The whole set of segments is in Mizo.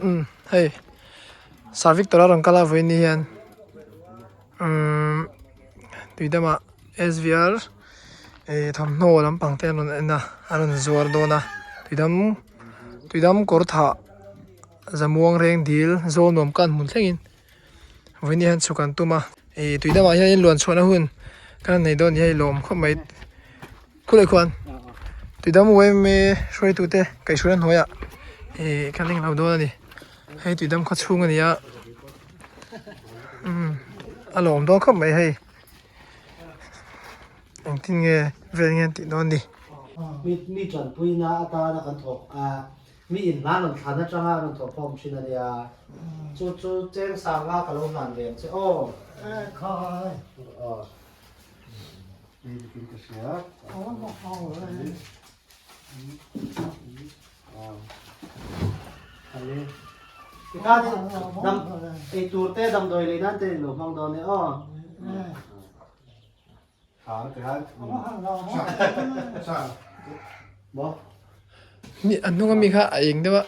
Umm hei Sir Victor a rawn kal a vawiin ni hian umm tuidamah SVR ih thawmhnaw lampang te an rawn en a an rawn zuar dawn a tuidam tuidam kawr thah zamuang reng dil zawl nuam kan hmun thlengin vawiin ni hian chhuk an tum a ih tuidamah hian in luan chhuahna hun kan han nei dawn a ni hei lawm khawp mai. Khulai khuan Tuidam yma hruaitute kaihhruaina hnuaiah ih kan englo dawn a ni hei Tuidam khaw chhung a ni a umm a lawm dawn khawp mai hei engtin nge vel nge an tih dawn ni. Mi tanpuina atana kan thawk a, mi inhlan rawn thlan atanga rawn thawk khawm thin a nia. Chu chu cheng sanga ka lo hlan ve ang che aw. Aw. Eitur te damdawi lei nan te in lo hmang dawn e aw. Ni a hnung ami kha a eng deuh a.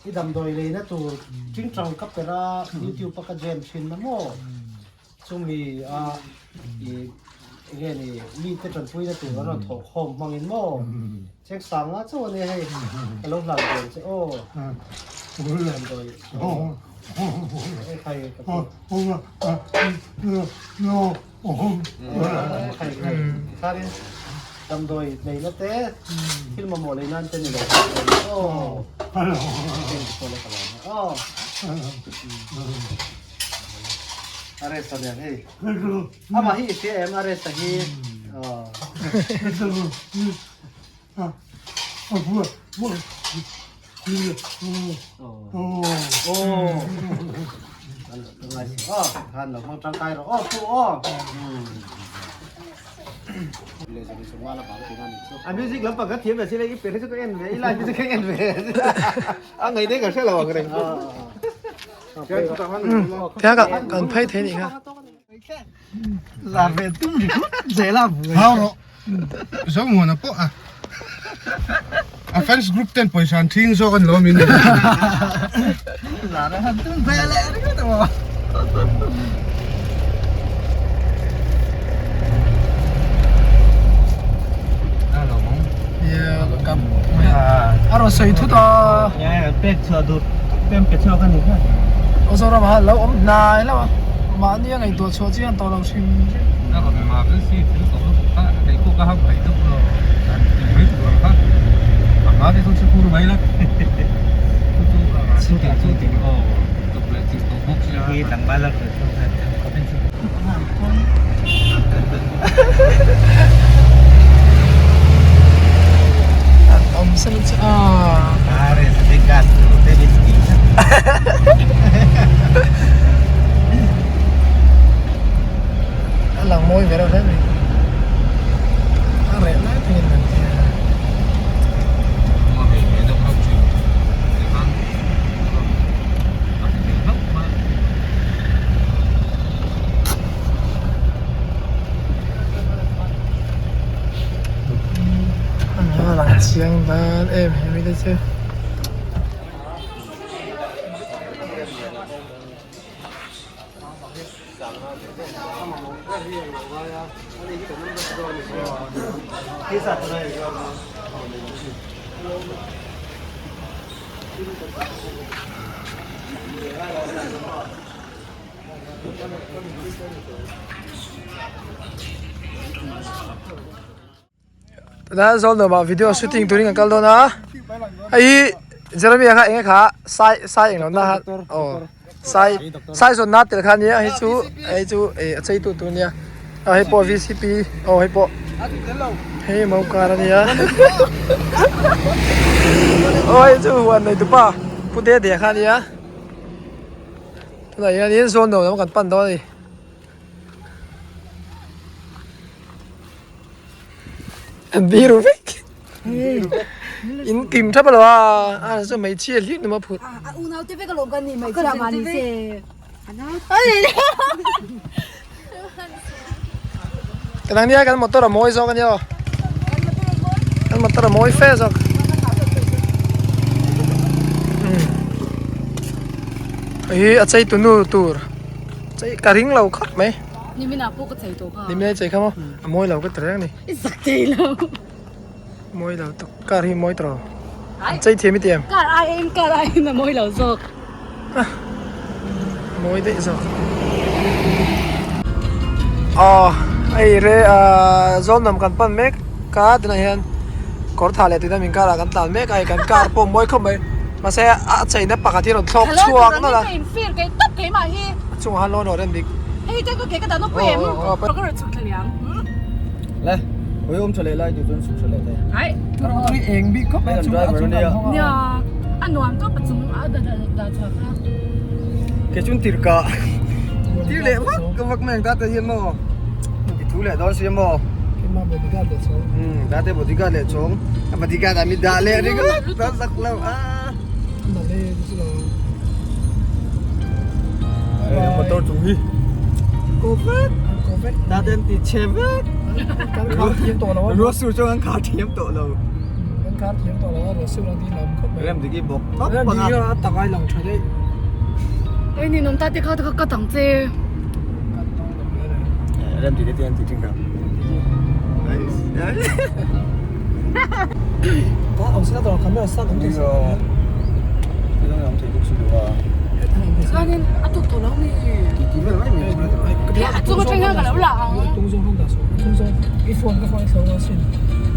I damdawi leina tur tingtang ka per a youtube a ka jam thin na maw chumi a i enge ni mi te tanpuina tur an rawn thawh khawm hmangin maw cheng sang nga chauh ania hei ka lo hlan ve ang che aw damdawi khai ka khai khai kharin Damdawi leina te thil mamawh lei nan te ni lo aw aw Aresa nen hei amah hi i hria em Aresa hi aw aw aw khan lo hmang tangkai rawh aw pu aw A music lampang ka thiam ve sile i per hi chu ka en ve i live hi chu ka en ve a ngaih dei ka hre lo ang reng Thea ka kan phei thei nih kha. La ve tum ri zela bu. Hau rawh. Zo muana pawh a. A fans group ten pawisa an thing zawk an lo min. La ra han tum ve le ri ta mo. A rawn sawi thut a. Pek chhuah duh pem pe chhuak a ni kha. Aw Zoram ah lo awm hnai lo a. Mahni a ngaihtuah chhuah chian tawh lo hrim hrim. A rawn mar si thil tawh lutuk kha kei pawh ka ham theih deuh lo han ti mai tur ang kha a hma te chu chhur mai la chu chu chu ti chu ti aw chawp leh chilh tawh bawk sia hi tlangval a rawn chhuak Awm sa lutuk a. A lang mawi ve reuh hle mai. A reh lai takin an ti a. A lang chiang dan em em mai te chu. Tunah zawl nuamah video shooting turin kan kal dawn a hei hi Jeremy-a kha eng nge kha sai sai eng lohna kha aw sai sai zawnna tel kha ania hei chu hei chu ih a cheitu tur ania aw hei pawh vcp aw hei pawh hei mokar ania aw hei chu huan nei tupa pu Dede kha ania tunah hianin zawl nuam lam kan pan dawn a ni. Biru vek in kim thap alo a a chu hmeichhia hlir numa phurh a unau te vek alawm kan ni hmeichhia mah ni se ka nang nia kan motor a mawi zawk ania aw kan motor a mawi fe zawk hei hi a chei tunu tur chei ka ring lo khawp mai. Nimin ah pawh ka chei tawh kha. Nimin a chei kha maw? A mawi lo ka ti reng a ni. I zak thei lo. Mawi lo tuk. Car hi mawi tawh lo. An chei thiam i ti em? Car aiin car aiin a mawi lo zawk. Mawi daih zawk. Aw hei re ah zawn lam kan pan mek a tunah hian kawr tha leh tuna min car ah kan tlan mek a hei kan car pawh mawi khawp mai mahse a cheina pakhat hi a rawn thlawk chhuak nawlh a. A chungah khan lawn awrh en dik. Hei te ka ke ka dan awp em? Ka rawn chhuk thla liang. Le, oi awm tha leh lai duh chuan chhuk tha leh thei. Ai. Tui eng bik khawp mai a chung a chung kan hawng a. Nia, a nuam tawp a chung a da da da chhuak a. Ke chun tir ka. Tir leh vak ka vak mai ang ta te hian maw. Ti thu leh dawn si maw. Keimah bodyguard leh chhawng. Um, ta te bodyguard leh chhawng. A bodyguard a mi dah leh ringawt ta zak lo a. Motor chung hi ko vek ta ten ti che vek kan khar thiam tawh lo a ruah sur chuan kan khar thiam tawh lo kan khar thiam tawh lo a ruah sur ang tih lam khawp mai rem diki bawk tawp rem diki a tak ai lang tha daih ei ni nom ta te kha ka tang che kan tawng lo rem diki te an ti thin ka Chuanin a tuk tawh lo mi. A chung atang hian ka lo la ang.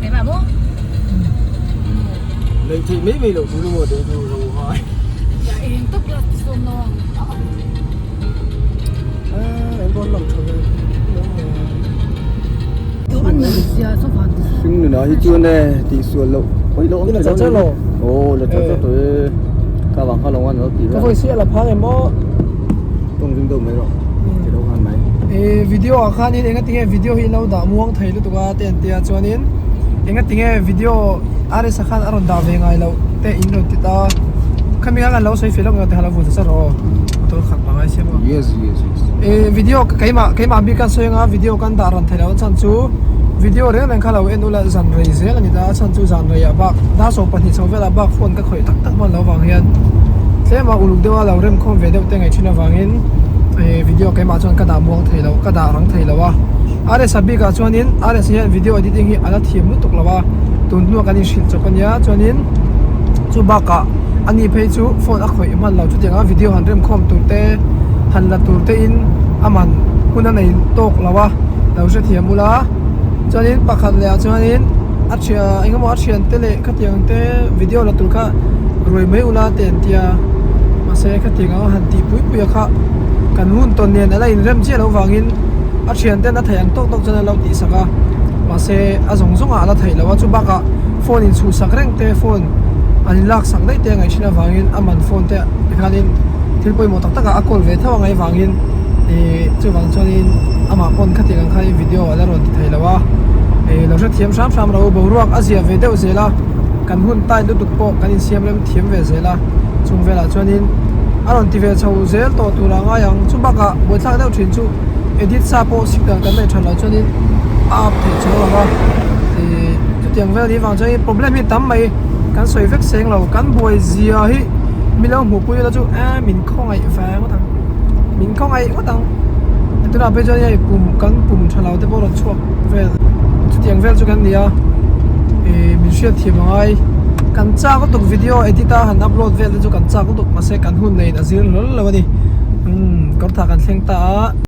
Keimah maw? Eng tak glass te sawm lo ang. Hring nunah hi chuan e tih sual loh pawi loh awm thei lo aw la char char tawh e ka vang kha lo an lo tih ka vawi si a la phang em aw tawng ring deuh mai rawh ti lo khan mai e video ah khanin enga tinge video hi lo dah muang thei lutuk a te an tia chuanin enga tinge video RS a khan a rawn dah ve ngai loh te in rawn ti ta khami khan kan lo sawi feh lawk nge te kha lo vun sa sa rawh aw motor khat pangai siam aw yes yes yes e video keimah keimah bik kan sawi anga video kan dah ran thei lo a chhan chu video reng reng kha lo en ula zan rei zel a ni ta a chhan chu zan reiah bak dar 12 chho velah bak phone ka khawih tak tak hman lo vang hian tlem a uluk deuha lo rem khawm ve deuh te ngaih thin avangin e video keimah chuan ka dah muang thei lo ka dah rang thei lo a RS a bikah chuanin RS hian video editing hi a la thiam lutuk lo a tun hnuah kan inhrilh chawp a nia chuanin chu bakah ani phei chu phone a khawih hman lo chutiang a video han rem khawm tur te han la tur te in a man hun a nei tawk lo a lo hrethiam ula chuanin pakhat leh ah chuanin a thian eng emaw a thian te leh khatiang te video la tur kha ruai mai ula te an tia mahse khatiang anga han tih pui pui a kha kan hun tawn nen a la inrem chiah loh vangin a thian ten a theih ang tawk tawk chuan a lo tih sak a mahse a zawng zawng ah a la theih loh a chu bakah phone in chhuh sak reng te phone an in lak sak daih te a ngaih thin avangin a man phone te tikhanin thil pawimawh tak tak ah a call ve tho a ngaih avangin ih chuvang chuanin amah pawn khatiang ang khanin video a la rawn ti thei lo a ih lo hrethiam hram hram lo boruak a zia ve deuh zel a kan hun tight lutuk pawh kan insiam rem thiam ve zel a chung velah chuanin a rawn ti ve chho zel tawh tur a ngai ang chu bakah buaithlak deuh thin chu edit sa pawh signal kan neih than loh chuanin a up theih chho lo va ih chutiang vel hi vang chuanin problem hi tam mai kan sawi vek seng lo kan buai zia hi mi lo hmuh pui ila chu eh min khawngaih ve ngawt ang min khawngaih ngawt ang tunah phei chuan hei pum kan pum tha lo te pawh rawn chhuak vel chutiang vel chu kan ni a ih min hriat thiam a ngai kan chak lutuk video edit a han upload vel te chu kan chak lutuk mahse kan hun neiin a zir hlawl lo a ni umm kawrthah kan thleng ta a.